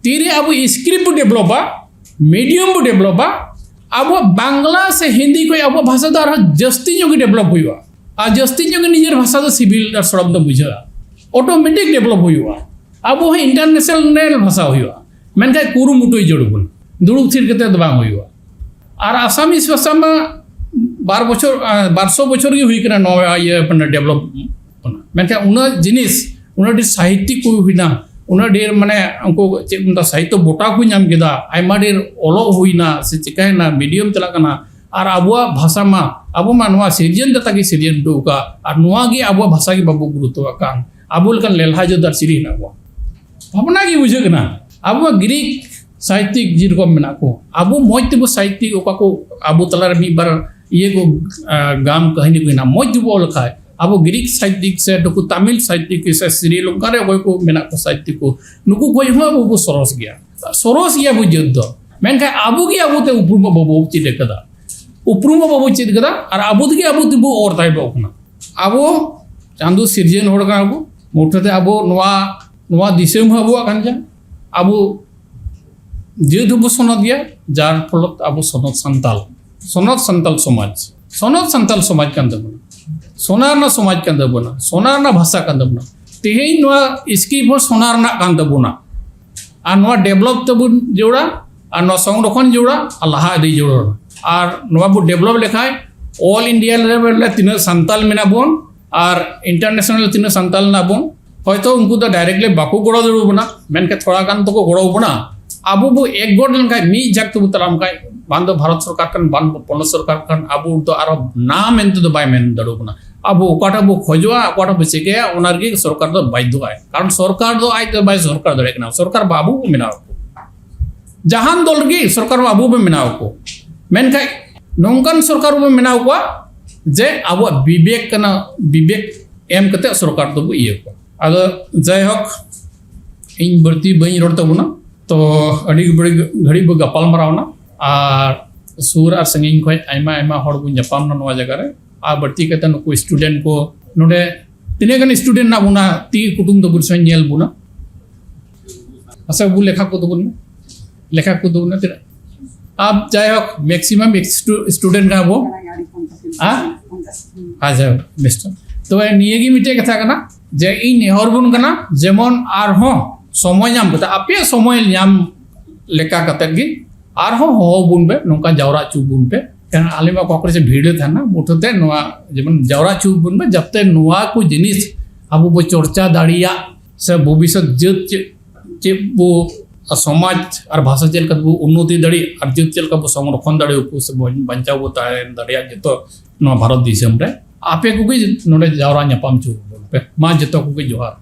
ᱛᱤᱨᱮ ᱟᱵᱚ script ᱵᱚ developᱟ, medium ᱵᱚ developᱟ, ᱟᱵᱚᱣᱟᱜ ᱵᱟᱝᱞᱟ ᱥᱮ ᱦᱤᱱᱫᱤ ᱠᱷᱚᱱ ᱟᱵᱚᱣᱟᱜ ᱵᱷᱟᱥᱟ ᱫᱚ ᱟᱨᱦᱚᱸ ᱡᱟᱹᱥᱛᱤ ᱧᱚᱜ ᱜᱮ develop ᱦᱩᱭᱩᱜᱼᱟ᱾ ᱟᱨ ᱡᱟᱹᱥᱛᱤ ᱧᱚᱜ ᱜᱮ ᱱᱤᱡᱮᱨ ᱵᱷᱟᱥᱟ ᱫᱚ ᱥᱤᱵᱤᱞ ᱟᱨ ᱥᱚᱲᱚᱢ ᱫᱚ ᱵᱩᱡᱷᱟᱹᱜᱼᱟ, automatic develop ᱦᱩᱭᱩᱜᱼᱟ᱾ ᱟᱵᱚ ᱦᱚᱸ international ᱵᱷᱟᱥᱟ ᱦᱩᱭᱩᱜᱼᱟ, ᱢᱮᱱᱠᱷᱟᱱ ᱠᱩᱨᱩᱢᱩᱴᱩᱭ ᱡᱟᱹᱨᱩᱲ ᱵᱚᱱᱟ, ᱫᱩᱲᱩᱵ ᱛᱷᱤᱨ ᱠᱟᱛᱮ ᱫᱚ ᱵᱟᱝ ᱦᱩᱭᱩᱜᱼᱟ᱾ ᱟᱨ ᱟᱥᱟᱢᱤᱥ ᱵᱷᱟᱥᱟ ᱢᱟ ᱵᱟᱨ ᱵᱚᱪᱷᱚᱨ, ᱟᱨ, ᱵᱟᱨᱥᱚ ᱵᱚᱪᱷᱚᱨ ᱜᱮ ᱦᱩᱭ ᱠᱟᱱᱟ ᱱᱚᱣᱟ ᱤᱭᱟᱹ, ᱢᱟᱱᱮ, develop ᱠᱟᱱᱟ᱾ ᱢᱮᱱᱠᱷᱟᱱ ᱩᱱᱟᱹᱜ ᱡᱤᱱᱤᱥ, ᱩᱱᱟᱹᱜ ᱰᱷᱮᱨ ᱥᱟᱦᱤᱛᱭᱚ ᱠᱚ ᱦᱩᱭᱱᱟ, ᱩᱱᱟᱹᱜ ᱰᱷᱮᱨ, ᱢᱟᱱᱮ, ᱩᱱᱠᱩ ᱪᱮᱫ ᱠᱚ ᱢᱮᱛᱟᱜᱼᱟ, ᱥᱟᱦᱤᱛᱭᱚ ᱵᱳᱴᱟ ᱠᱚ ᱧᱟᱢ ᱠᱮᱫᱟ, ᱟᱭᱢᱟ ᱰᱷᱮᱨ ᱚᱞᱚᱜ ᱦᱩᱭᱱᱟ ᱥᱮ ᱪᱤᱠᱟᱭᱮᱱᱟ, medium ᱪᱟᱞᱟᱜ ᱠᱟᱱᱟ, ᱟᱨ ᱟᱵᱚᱣᱟᱜ ᱵᱷᱟᱥᱟ ᱢᱟ, ᱟᱵᱚ ᱢᱟ ᱱᱚᱣᱟ ᱥᱤᱨᱡᱚᱱ ᱫᱟᱛᱟ ᱜᱮ ᱥᱤᱨᱡᱚᱱ ᱦᱚᱴᱚ ᱟᱠᱟᱫ, ᱟᱨ ᱱᱚᱣᱟ ᱜᱮ ᱟᱵᱚᱣᱟᱜ ᱵᱷᱟᱥᱟ ᱜᱮ ᱵᱟᱵᱚ ᱜᱩᱨᱩᱛᱛᱚᱣᱟᱜ ᱠᱟᱱ᱾ ᱟᱵᱚ ᱞᱮᱠᱟᱱ ᱞᱮᱞᱦᱟ ᱡᱟᱹᱛ ᱟᱨ ᱪᱤᱞᱤ ᱦᱮᱱᱟᱜ ᱠᱚᱣᱟ? ᱵᱷᱟᱵᱽᱱᱟ ᱜᱮ ᱵᱩᱡᱷᱟᱹᱜ ᱠᱟᱱᱟ᱾ ᱟᱵᱚᱣᱟᱜ ᱜᱨᱤᱠ ᱥᱟᱦᱤᱛᱭᱤᱠ ᱡᱮᱨᱚᱠᱚᱢ ᱢᱮᱱᱟᱜ ᱠᱚ, ᱟᱵᱚ ᱢᱚᱡᱽ ᱛᱮᱵᱚ ᱥᱟᱦᱤᱛᱭᱤᱠ, ᱚᱠᱟ ᱠᱚ ᱟᱵᱚ ᱛᱟᱞᱟᱨᱮ ᱢᱤᱫ ᱵᱟᱨ ᱤᱭᱟᱹ ᱠᱚ, ᱟ, ᱜᱟᱢ ᱠᱟᱹᱦᱱᱤ ᱠᱚ ᱦᱮᱱᱟᱜ, ᱢᱚᱡᱽ ᱛᱮᱵᱚ ᱚᱞ ᱞᱮᱠᱷᱟᱡ, ᱟᱵᱚ ᱜᱨᱤᱠ ᱥᱟᱦᱤᱛᱭᱤᱠ ᱥᱮ ᱱᱩᱠᱩ ᱛᱟᱢᱤᱞ ᱥᱟᱦᱤᱛᱭᱤᱠ ᱥᱮ ᱥᱨᱤᱞᱚᱝᱠᱟ ᱨᱮ ᱚᱠᱚᱭ ᱠᱚ ᱢᱮᱱᱟᱜ ᱠᱚ ᱥᱟᱦᱤᱛᱭᱤᱠ ᱠᱚ, ᱱᱩᱠᱩ ᱠᱷᱚᱡ ᱦᱚᱸ ᱟᱵᱚ ᱵᱚ ᱥᱚᱨᱚᱥ ᱜᱮᱭᱟ, ᱥᱚᱨᱚᱥ ᱜᱮᱭᱟ ᱵᱚ ᱡᱟᱹᱛ ᱫᱚ᱾ ᱢᱮᱱᱠᱷᱟᱱ ᱟᱵᱚ ᱜᱮ ᱟᱵᱚ ᱛᱮ ᱩᱯᱨᱩᱢ ᱵᱟᱵᱚ ᱪᱮᱫ ᱟᱠᱟᱫᱟ, ᱩᱯᱨᱩᱢ ᱦᱚᱸ ᱵᱟᱵᱚ ᱪᱮᱫ ᱟᱠᱟᱫᱟ, ᱟᱨ ᱟᱵᱚ ᱛᱮᱜᱮ ᱟᱵᱚ ᱛᱮᱵᱚ ᱚᱨ ᱛᱟᱭᱚᱢᱚᱜ ᱠᱟᱱᱟ᱾ ᱟᱵᱚ ᱪᱟᱸᱫᱚ ᱥᱤᱨᱡᱚᱱ ᱦᱚᱲ ᱠᱟᱱᱟ ᱵᱚ, ᱢᱩᱴᱷᱟᱹ ᱛᱮ ᱟᱵᱚ ᱱᱚᱣᱟ, ᱱᱚᱣᱟ ᱫᱤᱥᱚᱢ ᱦᱚᱸ ᱟᱵᱚᱣᱟᱜ ᱠᱟᱱ ᱜᱮᱭᱟ, ᱟᱵᱚ ᱡᱟᱹᱛ ᱦᱚᱸᱵᱚ ᱥᱚᱱᱚᱛ ᱜᱮᱭᱟ, ᱡᱟᱨ ᱯᱷᱚᱞᱚᱛ ᱟᱵᱚ ᱥᱚᱱᱚᱛ ᱥᱟᱱᱛᱟᱞ, ᱥᱚᱱᱚᱛ ᱥᱟᱱᱛᱟᱞ ᱥᱚᱢᱟᱡᱽ, ᱥᱚᱱᱚᱛ ᱥᱟᱱᱛᱟᱞ ᱥᱚᱢᱟᱡᱽ ᱠᱟᱱ ᱛᱟᱵᱚᱱᱟ, ᱥᱚᱱᱟ ᱨᱮᱱᱟᱜ ᱥᱚᱢᱟᱡᱽ ᱠᱟᱱ ᱛᱟᱵᱚᱱᱟ, ᱥᱚᱱᱟ ᱨᱮᱱᱟᱜ ᱵᱷᱟᱥᱟ ᱠᱟᱱ ᱛᱟᱵᱚᱱᱟ᱾ ᱛᱮᱦᱮᱧ ᱱᱚᱣᱟ ᱥᱠᱨᱤᱯᱴ ᱦᱚᱸ ᱥᱚᱱᱟ ᱨᱮᱱᱟᱜ ᱠᱟᱱ ᱛᱟᱵᱚᱱᱟ᱾ ᱟᱨ ᱱᱚᱣᱟ ᱰᱮᱵᱷᱞᱚᱯ ᱛᱟᱵᱚᱱ ᱡᱟᱹᱨᱩᱲᱟ, ᱟᱨ ᱱᱚᱣᱟ ᱥᱚᱝᱨᱚᱠᱷᱚᱱ ᱡᱟᱹᱨᱩᱲᱟ, ᱟᱨ ᱞᱟᱦᱟ ᱤᱫᱤ ᱡᱟᱹᱨᱩᱲᱟ᱾ ᱟᱨ ᱱᱚᱣᱟ ᱵᱚ ᱰᱮᱵᱷᱞᱚᱯ ᱞᱮᱠᱷᱟᱡ ᱚᱞ ᱤᱱᱰᱤᱭᱟ ᱞᱮᱵᱮᱞ ᱨᱮ ᱛᱤᱱᱟᱹᱜ ᱥᱟᱱᱛᱟᱞ ᱢᱮᱱᱟᱜ ᱵᱚᱱ ᱟᱨ ᱤᱱᱴᱟᱨᱱᱮᱥᱱᱟᱞ ᱨᱮ ᱛᱤᱱᱟᱹᱜ ᱥᱟᱱᱛᱟᱞ ᱢᱮᱱᱟᱜ ᱵᱚᱱ, ᱦᱚᱭᱛᱳ ᱩᱱᱠᱩ ᱫᱚ ᱰᱟᱭᱨᱮᱠᱴᱞᱤ ᱵᱟᱠᱚ ᱜᱚᱲᱚ ᱫᱟᱲᱮ ᱵᱚᱱᱟ, ᱢᱮᱱᱠᱷᱟᱱ ᱛᱷᱚᱲᱟ ᱜᱟᱱ ᱫᱚᱠᱚ ᱜᱚᱲᱚ ᱵᱚᱱᱟ᱾ ᱟᱵᱚ ᱵᱚ ᱮᱠ ᱜᱚᱴ ᱞᱮᱱᱠᱷᱟᱱ, ᱢᱤᱫ ᱡᱟᱠ ᱛᱮᱵᱚ ᱛᱟᱲᱟᱢ ᱠᱷᱟᱱ, ᱵᱟᱝ ᱫᱚ ᱵᱷᱟᱨᱚᱛ ᱥᱚᱨᱠᱟᱨ ᱠᱟᱱ, ᱵᱟᱝ ᱫᱚ ᱯᱚᱱᱚᱛ ᱥᱚᱨᱠᱟᱨ ᱠᱟᱱ, ᱟᱵᱚ ᱫᱚ ᱟᱨᱚ ᱱᱟ ᱢᱮᱱᱛᱮ ᱫᱚ ᱵᱟᱭ ᱢᱮᱱ ᱫᱟᱲᱮ ᱵᱚᱱᱟ᱾ ᱟᱵᱚ ᱚᱠᱟᱴᱟᱜ ᱵᱚ ᱠᱷᱚᱡᱚᱜᱼᱟ, ᱚᱠᱟᱴᱟᱜ ᱵᱚ ᱪᱤᱠᱟᱹᱭᱟ, ᱚᱱᱟ ᱨᱮᱜᱮ ᱥᱚᱨᱠᱟᱨ ᱫᱚ ᱵᱟᱫᱽᱫᱷᱚᱜᱼᱟᱭ᱾ ᱠᱟᱨᱚᱱ ᱥᱚᱨᱠᱟᱨ ᱫᱚ ᱟᱡ ᱫᱚ ᱵᱟᱭ ᱥᱚᱨᱠᱟᱨ ᱫᱟᱲᱮᱭᱟᱜ ᱠᱟᱱᱟ᱾ ᱥᱚᱨᱠᱟᱨ ᱢᱟ ᱟᱵᱚ ᱵᱚ ᱵᱮᱱᱟᱣ ᱠᱚ, ᱡᱟᱦᱟᱱ ᱫᱚᱞ ᱨᱮᱜᱮ ᱥᱚᱨᱠᱟᱨ ᱢᱟ ᱟᱵᱚ ᱵᱚ ᱵᱮᱱᱟᱣ ᱠᱚ᱾ ᱢᱮᱱᱠᱷᱟᱱ ᱱᱚᱝᱠᱟᱱ ᱥᱚᱨᱠᱟᱨ ᱵᱚ ᱵᱮᱱᱟᱣ ᱠᱚᱣᱟ ᱡᱮ ᱟᱵᱚᱣᱟᱜ ᱵᱤᱵᱮᱠ ᱠᱟᱱᱟ, ᱵᱤᱵᱮᱠ ᱮᱢ ᱠᱟᱛᱮ ᱥᱚᱨᱠᱟᱨ ᱫᱚᱵᱚ ᱤᱭᱟᱹ ᱠᱚᱣᱟ᱾ ᱟᱫᱚ ᱡᱟᱭᱦᱳᱠ, ᱤᱧ ᱵᱟᱹᱲᱛᱤ ᱵᱟᱹᱧ ᱨᱚᱲ ᱛᱟᱵᱚᱱᱟ᱾ ᱛᱚ, ᱟᱹᱰᱤ ᱵᱟᱹᱲᱤ ᱜᱷᱟᱹᱲᱤᱡ ᱵᱚ ᱜᱟᱯᱟᱞ ᱢᱟᱨᱟᱣ ᱱᱟ, ᱟᱨ ᱥᱩᱨ ᱟᱨ ᱥᱟᱺᱜᱤᱧ ᱠᱷᱚᱱ ᱟᱭᱢᱟ ᱟᱭᱢᱟ ᱦᱚᱲ ᱵᱚ ᱧᱟᱯᱟᱢ ᱱᱟ ᱱᱚᱣᱟ ᱡᱟᱭᱜᱟ ᱨᱮ᱾ ᱟᱨ ᱵᱟᱹᱲᱛᱤ ᱠᱟᱛᱮ ᱱᱩᱠᱩ ᱥᱴᱩᱰᱮᱱᱴ ᱠᱚ ᱱᱚᱰᱮ ᱛᱤᱱᱟᱹᱜ ᱜᱟᱱ ᱥᱴᱩᱰᱮᱱᱴ ᱢᱮᱱᱟᱜ ᱵᱚᱱᱟ, ᱛᱤ ᱠᱩᱴᱩᱢ ᱛᱟᱵᱚᱱ ᱥᱮ ᱧᱮᱞ ᱵᱚᱱᱟ᱾ ᱟᱪᱪᱷᱟ, ᱵᱚ ᱞᱮᱠᱷᱟ ᱠᱚ ᱛᱟᱵᱚᱱ ᱢᱮ, ᱞᱮᱠᱷᱟ ᱠᱚ ᱛᱟᱵᱚᱱ ᱢᱮ ᱛᱤᱱᱟᱹᱜ? ᱟᱨ ᱡᱟᱭᱦᱳᱠ, ᱢᱮᱠᱥᱤᱢᱟᱢ ᱥᱴᱩᱰᱮᱱᱴ ᱠᱟᱱᱟ ᱵᱚ᱾ ᱦᱮᱸ? ᱟᱪᱪᱷᱟ, ᱵᱮᱥ᱾ ᱛᱚᱵᱮ ᱱᱤᱭᱟᱹ ᱜᱮ ᱢᱤᱫᱴᱮᱡ ᱠᱟᱛᱷᱟ ᱠᱟᱱᱟ ᱡᱮ ᱤᱧ ᱱᱮᱦᱚᱨ ᱵᱚᱱ ᱠᱟᱱᱟ, ᱡᱮᱢᱚᱱ ᱟᱨᱦᱚᱸ ᱥᱚᱢᱚᱭ ᱧᱟᱢ ᱠᱟᱛᱮ, ᱟᱯᱮᱭᱟᱜ ᱥᱚᱢᱚᱭ ᱧᱟᱢ ᱞᱮᱠᱟ ᱠᱟᱛᱮ ᱜᱮ ᱟᱨᱦᱚᱸ ᱦᱚᱦᱚ ᱵᱚᱱ ᱯᱮ, ᱱᱚᱝᱠᱟ ᱡᱟᱣᱨᱟ ᱦᱚᱪᱚ ᱵᱚᱱ ᱯᱮ᱾ ᱠᱟᱨᱚᱱ ᱟᱞᱮ ᱢᱟ ᱚᱠᱟ ᱠᱚᱨᱮ ᱪᱚ ᱵᱷᱤᱲ ᱞᱮ ᱛᱟᱦᱮᱱᱟ, ᱢᱩᱴᱷᱟᱹ ᱛᱮ ᱱᱚᱣᱟ ᱡᱮᱢᱚᱱ ᱡᱟᱣᱨᱟ ᱦᱚᱪᱚ ᱵᱚᱱ ᱯᱮ, ᱡᱟᱛᱮ ᱱᱚᱣᱟ ᱠᱚ ᱡᱤᱱᱤᱥ ᱟᱵᱚ ᱵᱚ ᱪᱚᱨᱪᱟ ᱫᱟᱲᱮᱭᱟᱜ, ᱥᱮ ᱵᱷᱚᱵᱤᱥᱥᱚᱛ ᱡᱟᱹᱛ ᱪᱮᱫ, ᱪᱮᱫ ᱵᱚ ᱥᱚᱢᱟᱡᱽ ᱟᱨ ᱵᱷᱟᱥᱟ ᱪᱮᱫ ᱞᱮᱠᱟ ᱛᱮᱵᱚ ᱩᱱᱱᱚᱛᱤ ᱫᱟᱲᱮᱭᱟᱜ ᱟᱨ ᱡᱟᱹᱛ ᱪᱮᱫ ᱞᱮᱠᱟ ᱵᱚ ᱥᱚᱝᱨᱚᱠᱷᱚᱱ ᱫᱟᱲᱮᱭᱟᱠᱚ ᱥᱮ ᱵᱚ ᱵᱟᱧᱪᱟᱣ ᱵᱚ ᱛᱟᱦᱮᱸ ᱫᱟᱲᱮᱭᱟᱜ ᱡᱚᱛᱚ ᱱᱚᱣᱟ ᱵᱷᱟᱨᱚᱛ ᱫᱤᱥᱚᱢ ᱨᱮ, ᱟᱯᱮ ᱠᱚᱜᱮ ᱱᱚᱰᱮ ᱡᱟᱣᱨᱟ ᱧᱟᱯᱟᱢ ᱦᱚᱪᱚ ᱵᱚᱱ ᱯᱮ᱾ ᱢᱟ ᱡᱚᱛᱚ ᱠᱚᱜᱮ ᱡᱚᱦᱟᱨ᱾